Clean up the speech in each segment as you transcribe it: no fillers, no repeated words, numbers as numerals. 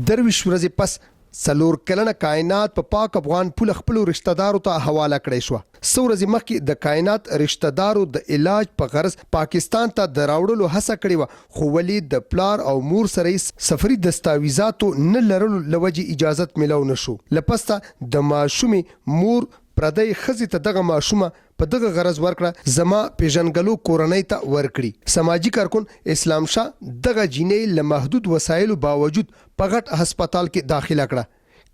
23 ورځې پس څلور کلنه کاینات په پاک افغان پوله خپلو رشته دارو ته حواله کړای شوه. څه ورځې مخکې د کاینات رشته دارو د علاج په غرض پاکستان ته د راوړلو هڅه کړې وه خو ولې د پلار او مور سره یې سفري دستاویزاتو نه لرلو له وجې اجازت ملاو نه شو. له پسته د ماشومې مور پردۍ ښځې ته دغه ماشومه په دغه غرض ورکړه زما پېژندګلو کورنۍ ته ورکړي. سماجي کارکن اسلام شاه دغه جینۍ له محدود وسایلو باوجود په غټ هسپتال کې داخله کړه.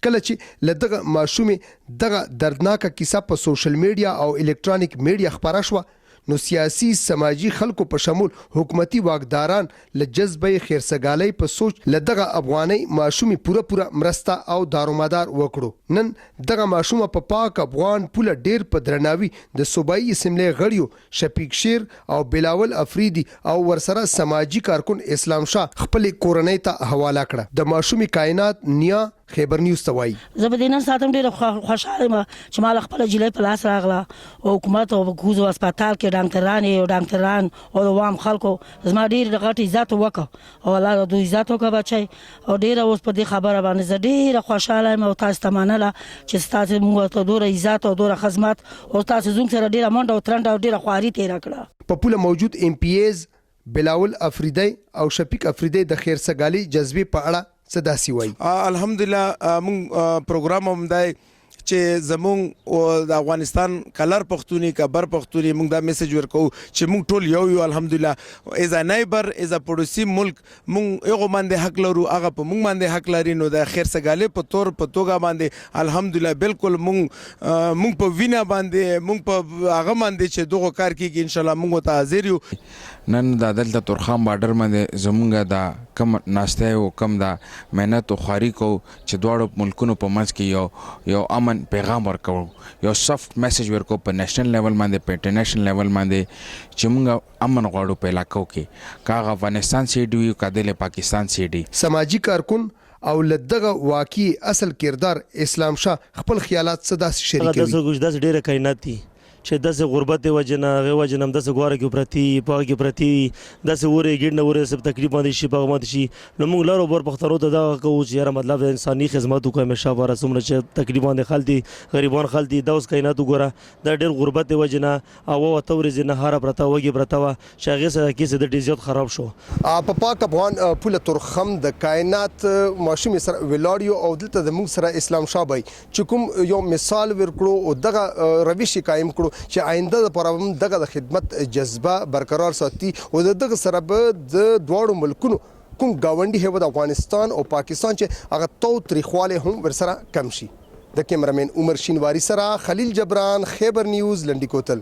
کله چې له دغه ماشومې دغه دردناکه کیسه په سوشل میډیا او الکترانیک میډیا خپره شوه نو سیاسي سماجي خلکو په شمول حکومتي واکداران له جذبه خیرسګالۍ په سوچ له دغه افغانۍ ماشومې پوره پوره مرسته او دارومدار وکړو. نن دغه ماشومه په پاک افغان پوله ډېر په درناوي د صوبايي اسمبلۍ غړیو شفیق شیر او بلاول افریدي او ورسره سماجي کارکن اسلام شاه خپلې کورنۍ ته حواله کړه. د ماشومې کاینات نیا خیبر نیوز ته وايي. زه په دې نن ساعت هم ډېره خوشحاله یم چې ما له خپله جلۍ په لاس راغله او حکومت او په کوزو هسپتال کې ډاکټرانې او ډاکټران او د عوام خلکو زما ډېر غټ عزت وکړ او الله د دوی عزت وکړه بچی او ډېره اوس په دې خبره باندې زه ډېره خوشحاله یم او تاسو ته مننه چې تاسو موږ ته دوره عزت او دوره خدمت او تاسو زموږ سره ډېره منډه او ترنډه او ډېره خواري تېره کړه. په پوله موجود ایم پي ایز بلاول افریدی او شفیق افریدی د خیرسګالۍ جذبې په اړه څه داسې وايي. الحمدلله موږ پروګرام هم دی چې زمونږ او د افغانستان کلر پښتوني که بر پښتوني موږ دا میسج ورکو چې موږ ټول یو یو الحمدلله از ا نیبر از ا پړوسی ملک موږ هغه باندې حق لرو هغه په موږ باندې حق لري نو د خیر سګالې په تور په توګه باندې الحمدلله بالکل موږ موږ په وینه باندې موږ په هغه باندې چې دغه کار کیږي ان شاء الله موږ ته حاضر یو. نن دا دلته تورخم بارډر باندې زمونږ دا کوم ناسته او کوم دا محنت او خواري کوو چې دواړو ملکونو په منځ کې یو یو امن پیغام ورکوو یو سافټ میسج ورکوو په نېشنل لیول باندې په انټرنیشنل لیول باندې چې مونږ امن غواړو په علاقو کې که هغه افغانستان سیډ وي که دله پاکستان سیډ وي. سماجي کارکن او له دغه واقعې اصل کردار اسلام شاه خپل خیالات څه داسې هغه شریکوي. داسې داسې ډېره کاینات دي چې داسې غربت دی وجه نه هغه وجه نه هم داسې ګواره کې پرتی په هغه کې پرتی وي داسې ورې ګډ نه ورې سب تکلیف باندې شي په هغه باندې شي نو موږ لرو بر پښتنو ته دا کوو چې یاره مطلب د انساني خدمت وکړو همیشه لپاره څومره چې تکلیف باندې خلک دي غریبان خلک دي دا اوس کاینات وګوره دا ډېر غربت دی وجه نه او اته ورځې نهاره پرته وږې پرته وه چې هغې سره کیسه د ډېر زیات خراب شو. په پاک افغان پوله تورخم د کاینات ماشومې سره ولاړ یو او دلته د موږ سره اسلام شاه بای چې کوم یو مثال ورکړو او دغه روش یې قایم کړو چې آینده لپاره هم دغه د خدمت جذبه برقرار ساتي او د دغه سره به د دواړو ملکونو کوم ګاونډي هیواد افغانستان او پاکستان چې هغه تاوتریخوالی هم ورسره کم شي. د کیمرامین عمر شینواري سره خلیل جبران، خیبر نیوز، لنډي کوتل.